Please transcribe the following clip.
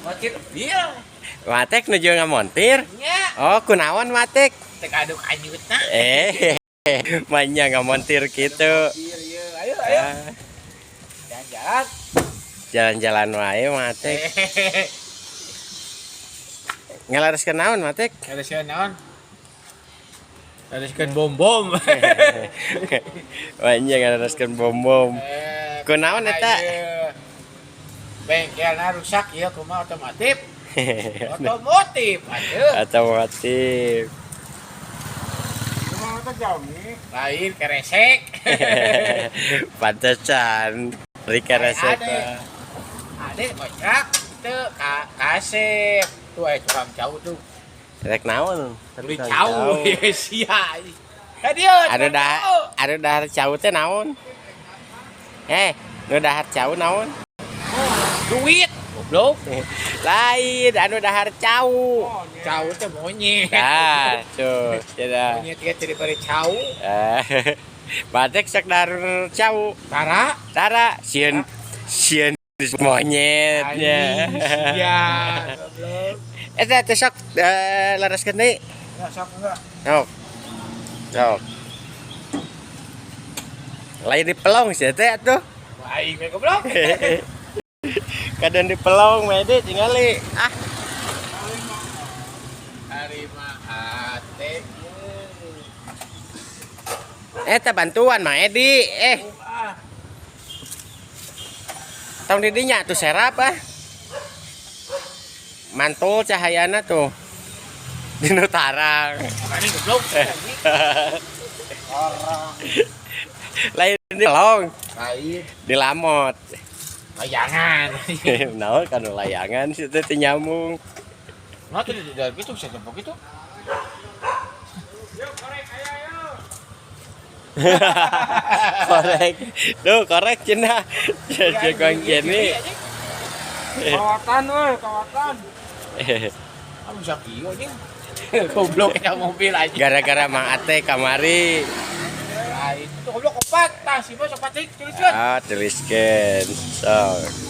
Montir iya. Matek nuju ngamontir. Nya. Oh, kunaon, Matek? Tek aduk anyutna. Eh, banyak ngamontir gitu. Iya, ayo ayo. Ah, Jalan-jalan. jalan-jalan wae, Matek. Ngalareskeun naon, Matek? Ngalereskeun naon? Ngalereskeun bom bom. Banyak ngalereskeun bom bom. Eh, Kunaon eta? Ieu? Bengkelna rusak ieu, kumaha otomotif? Otomotif atuh. Otomotif. Kumaha teh jami? Lain keresek. Pantesan. Rika resep. Ade. Ade kontrak teu ka kasep. Tuh aya tukang cau tuh. Rek naon? Beli cau sia. Ka dieu. Anu dah anu dahar cau teh naon? Eh, nu dahar cau naon? Duit. Goblok. Lain, anu dahar cau. Cau teh monyet. Nah, tuh, tidak. Monyet ge teu diberi cau. Eh, Batek sok dahar cau. Tara. Tara, sieun sieun monyetnya. Sia. Goblok. Eta teh sok laraskeun deui. Ya sok enggak. Sok. Sok. Lain di pelong sih teh atuh. Aing we goblok. Kadang di pelong mah teh tingali. Ah, Ari mah ate. Eta bantuan mah Edi. Eh, Ah, tong di dinya tuh serap ah. Mantul cahayana tuh. Di nu tarang. Ini goblok. Orang Lain di pelong, lain di lamot. Layangan. Naon kan layangan sih teh teu nyambung. Nah, tuh di dalam itu bisa jempol gitu. Yuk, korek aya yuk. Korek. Duh, korek cenah. Jadi Kang Jenny. Kawatan we, kawatan. Ah, bisa kieu anjing. Goblok ya mobil aja. Gara-gara Mang Ate kamari. Nah, itu goblok opat. Tah, si bos opat cik, tuliskeun. Ah, tuliskeun. Sok.